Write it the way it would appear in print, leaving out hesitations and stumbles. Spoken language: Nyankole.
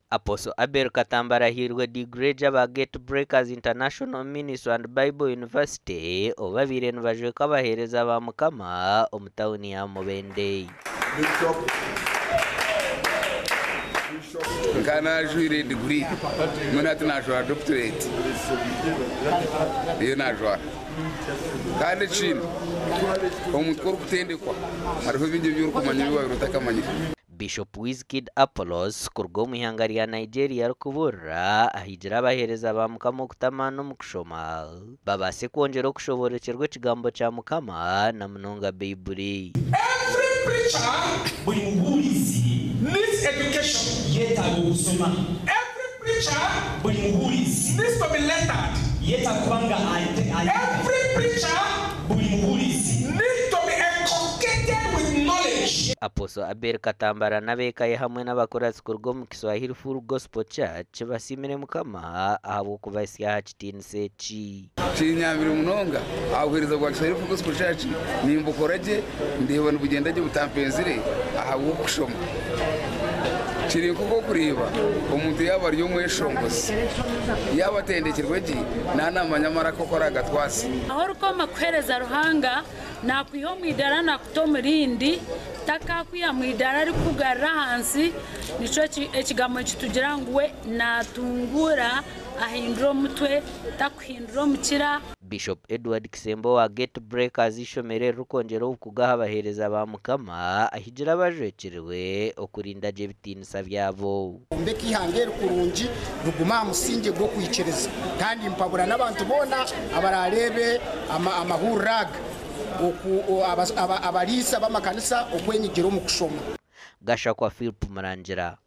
Apostle Abel Katambara ahairwe diguri egi aba Gate Breakers International Ministry and Bible University obu babaire nibajweka abaheereza ba Mukama omu tauni ya Mubende. Nkaba naajwaire diguri, mbwenu hati naajwara doctorate niyo naajwara. Kandi ekindi, omuntu ku orikutendekwa hariho bingi ebi orikumanya ebi waabaire otakamanyire. Bishop Wizkid Apollos kuruga omu ihanga rya Nigeria arikubuurira ahigire abaheereza ba Mukama okuta amaani omu kushoma babaase kwongyera okushoboorokyerwa ekigambo kya Mukama na munonga Baiburi. Every preacher Buri mubuurizi needs education. Yetaaga okusoma. Every preacher Buri mubuurizi needs to be lettered. Yetaaga kuba nga ayiga. Every preacher Buri mubuurizi needs to be inculcated with knowledge. Apostle Abel Katambara n'ab'eka ye hamwe n'abakuratsi kuruga omu Kiswahili Full Gospel Church basiimire Mukama ahabw'okubahitsya aha kitiinisa eki. Kinyambire munonga aha buheereza bwa Kiswahili Full Gospel Church nimbukora gye ndeeba nibugyenda gye butampenzire ahabw'okushoma. Kiri nk'oku orikureeba omuntu yaaba ari omweshongozi, yaaba atendekirwe gye naaba naamanya amaraka oku araagatwaze. Ahu orikoma kuheereza Ruhanga, naakwiha omu idaara naakuta omu rindi, takaakwiha mu idaara arikukugarura ahansi. Nikyo ekigambo nikitugira ngu we naatunguura ahindura omutwe, takuhindura omukira. Bishop Edward Kisembo owa Gate Breakers eishomero eririkwongyera obukugu aha baheereza ba Mukama ahigire abajwekyerwe okurinda gye ebitiinisa byabo. Ombeka eihanga eri kurungi rigume aha musingye gw'okwikiriza. Kandi mpabura n'abantu boona abaraareebe amahurire aga, abariisa b'amakanisa okwenyigira omu kushoma. Gashakwa Philp Murangira.